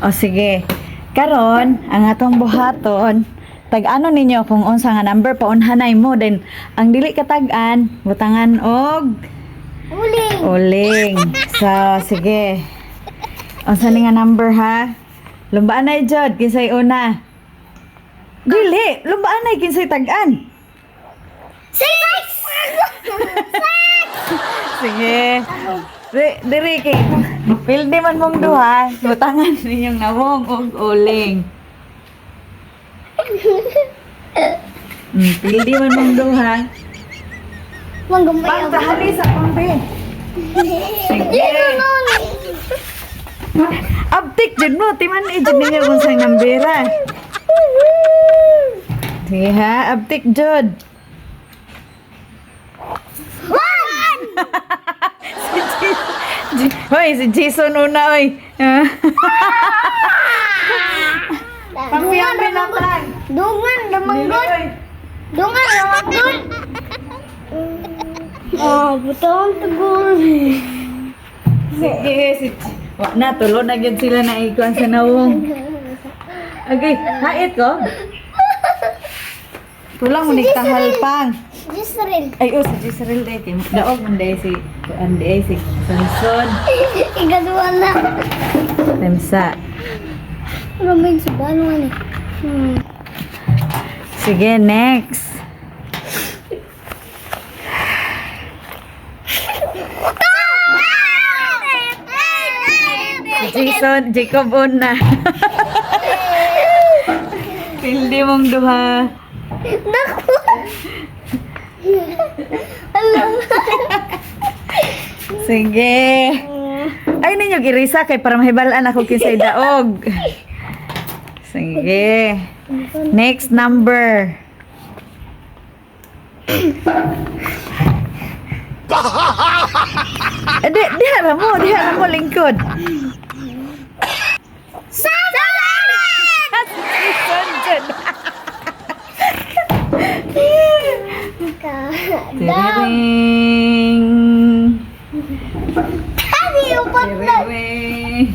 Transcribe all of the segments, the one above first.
O sige. Karon, ang atong buhaton, tag-ano ninyo kung unsa nga number paunhanay mo, then ang dili katag-an butangan og Uling. Uling. So, sige. Unsa ni nga number ha? Lumbaan na jud kinsay una. Dili, lumbaan na kinsay tag-an. Six! Sige. Diri kay pildi man mong duha, butangan ninyong nawong og uling. Pildi man mong duha. Manggamay Pang ako. tahali sa pangbe. Sige. Abtik jud mo, timan eh jud ninyo kung saan nambera. Sige ha, abtik jud. One! Si Hoy, si Jason una oy. Pangpiyambi na tag. Dungan, damanggot. Dungan, damanggot. Oh, butong tugol. Sige, si Wa na tulo na gyud sila na ikuan sa nawong. Okay, hait ko. Kulang mo nagtahal pang. Jisril. Ay, oh, si Jisreel day. Kay Daog man day si kuan day si Samson. Ikaduha na. Temsa. Ramay sa balon eh. Sige, next. Si Jason, Jacob una. Pildi mong duha. Naku! Alam. Sige. Ay ninyo girisa kay para mahibalaan ako kinsay daog. Sige. Next number. Eh, di, diha ra mo lingkod. Seven! Jason jud. Dam. Tiring. Ani, upat na. Tiring.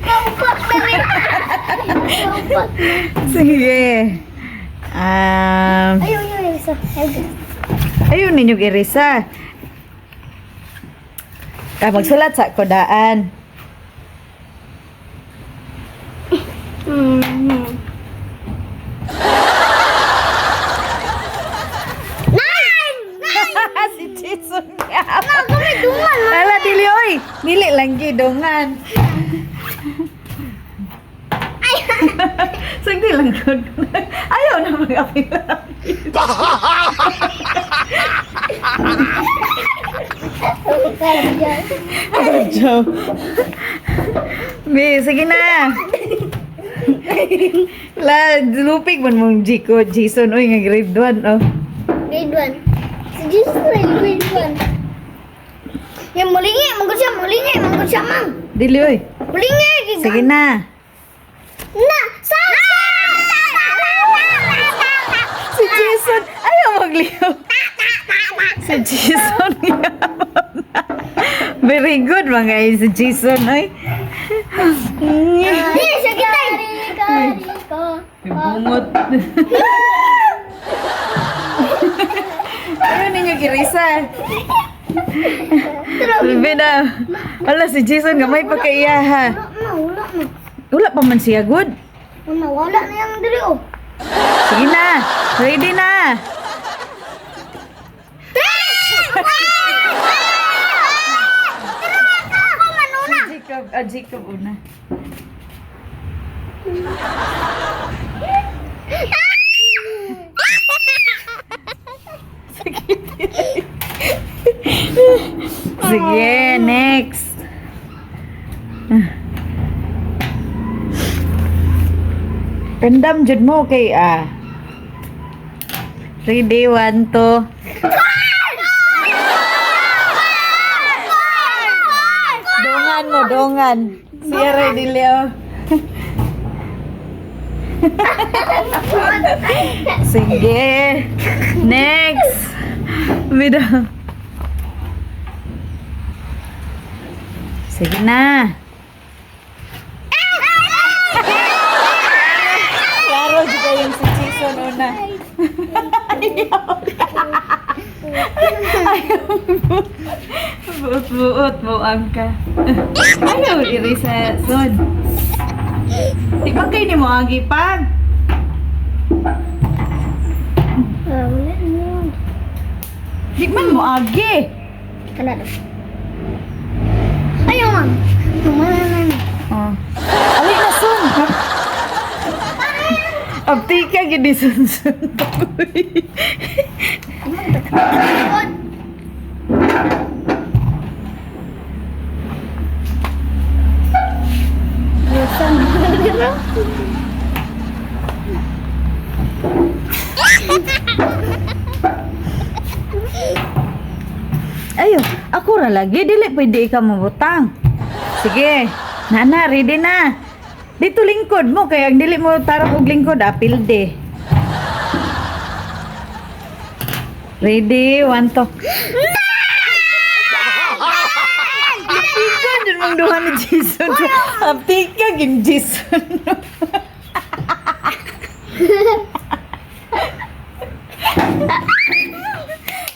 Upat na rin. Upat na. Sige. Ayaw, ayaw, isa. Ayaw. Ayun ninyo girisa. Ah, magsulat sa kodaan. Nine! Si Jason nga. Kami dungan. Ala, dili oy. Dili lang gidungan. Sagdi lang gud. Ayaw na mag-apila. Joe. Bi, sige na. La, lupig man mong Jico, Jason, oy, nga grade 1, oh. Grade 1. Si Jesus na grade 1. Yan, mulingi. Manggod siya, mulingi. Manggod siya, mang. Dili, oy. Mulingi. Sige na. Na! Sa! Si Jason, ayaw magliw. Si Jason Very good mga eh, si Jason, oy. Hindi siya kita. Bungot. Ayaw ninyo girisa. Sabi na. Wala si Jason, gamay pa kay iya ha. Wala na, wala na. Wala pa man siya, good. Wala, wala na yung diri oh. Sige na. Ready na. Ako manuna. Jacob, ah, Jacob una. Sige, next. Random jud mo kay ah. Ready, one, two. Dongan mo, dongan. Siya ready, Leo. Sige. Next. Bida. Sige na. Jason una. Ayaw. Ayaw. Buot-buot, buang ka. Ayaw, diri sa son. Di ba kayo ni mo agi pag? Ah, wala na. Di man mo agi. Kana na. Ayaw, ma'am. Tumana na. Oh. Ali na son. Abtika gid ni son son. Good. Ayo, ako ra lagi dili pwede ikaw mabutang. Sige, nana, ready na. Dito lingkod mo kay ang dili mo tarong og lingkod apil de. Ready, one, two. Aptika dun mong duha ni Jason. Aptika gin Jason.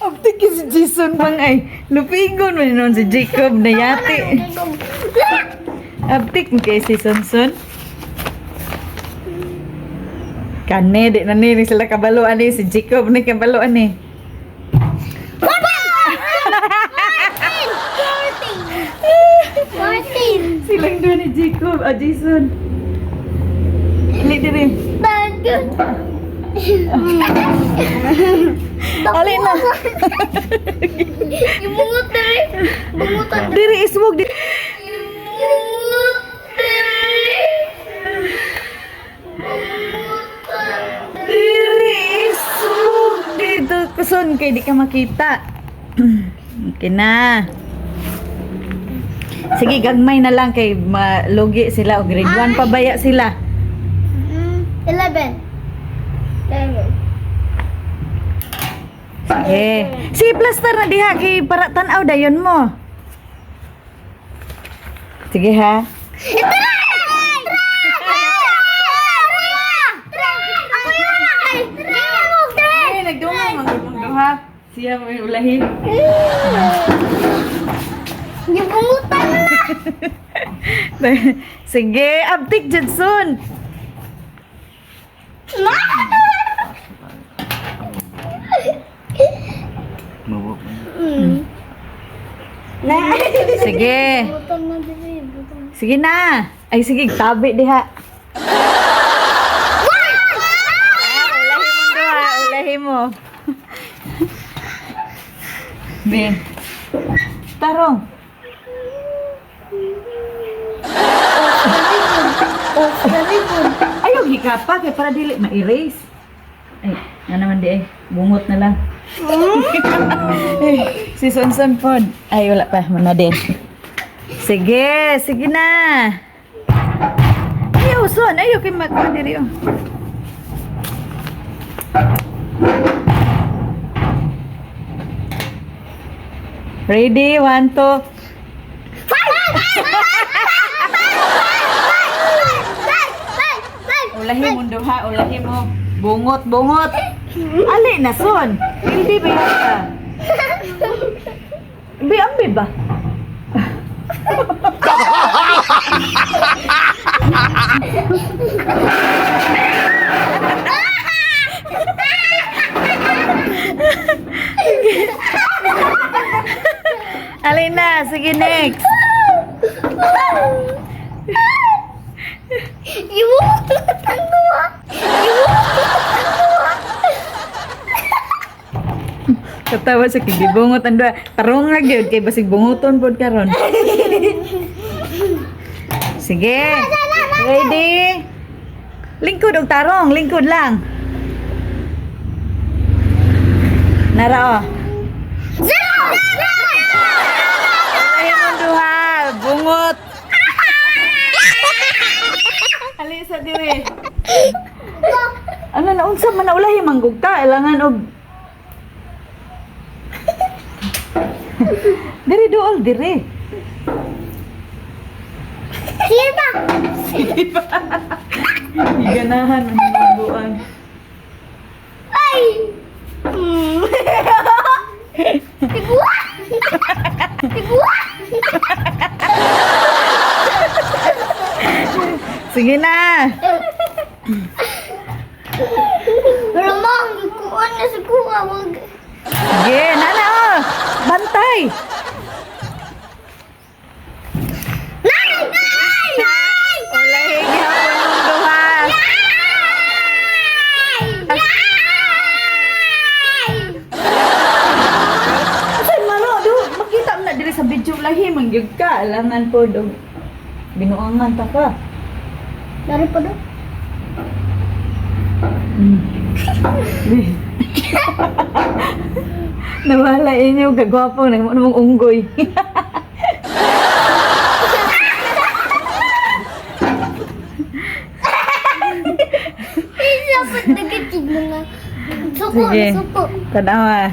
Aptika si Jason bang ay. Lupigon man noon si Jacob na yati. Aptik mo kay si Sonson. Kane, di na ni sila kabaloan ni si Jacob ni kabaloan ni. 14. Silang doon ni Jacob, ah Jason. Ili diri. Tag. Ali na. Ibungot na rin. Bungutan. Diri iswog di. Ibungot na rin. Diri iswog dito kuson kay di ka makita. Okay na. Sige, gagmay na lang kay malugi sila o grade 1 pa baya sila. 11. 11. Sige. Sige, plaster na diha kay para tan-aw dayon mo. Sige ha. Ito na! Ay, nagdungan man gud ha. Siya mo yung ulahin. Gibungutan na! Sige, abtik Judson. Sige. Butang na dili, butang. Sige na. Ay sige, tabi diha. Ulahin mo duha, ulahin mo. Ben. Tarong. Off the ribbon. Ayaw hikapa kay para dili ma-erase. Ay, nga naman di eh. Bungot na lang. Ay, si Sonson pod. Ay, wala pa. Muna din. Sige, sige na. Ayaw, Son. Ayaw kay magkuha diri oh. Ready? One, two. Ulahi mo duha, ulahi mo. Bungot, bungot. Ali na son. Hindi ba yan ka? Bi ambi ba? Ali na, sige next. Gibungutan duha. Gibungutan duha. Katawa sa kigibungot ang duha. Tarong nga gyud kay basig bunguton pod karon. Sige. Ready? Lingkod og tarong, lingkod lang. Nara oh. Zero! Ay mo duha, bungot. Ali sa dire. Ano na unsa man na ulahi manggug ka ilangan og Dire dool dire. Sige pa! Giganahan man ang buwan. Tigwa! Tigwa! Sige na. Ramang, kuan na sa kuha. Wag. Sige, nana oh. Bantay. Nay! Nay! Nay! Ulahi gihapon mong duha. Nay! Asan man oh, do makita mo na diri sa video lahi man gyud ka. Alangan po do. Binuangan ta ka. Dari pa do. Nawala inyo kagwapo na mo mong unggoy. Dapat nagkatid mga suko, Sige. suko. Tanawa.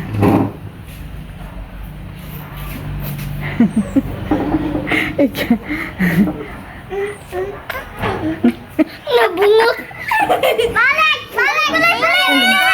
Nabungot. Balik! Balik! Balik! Balik!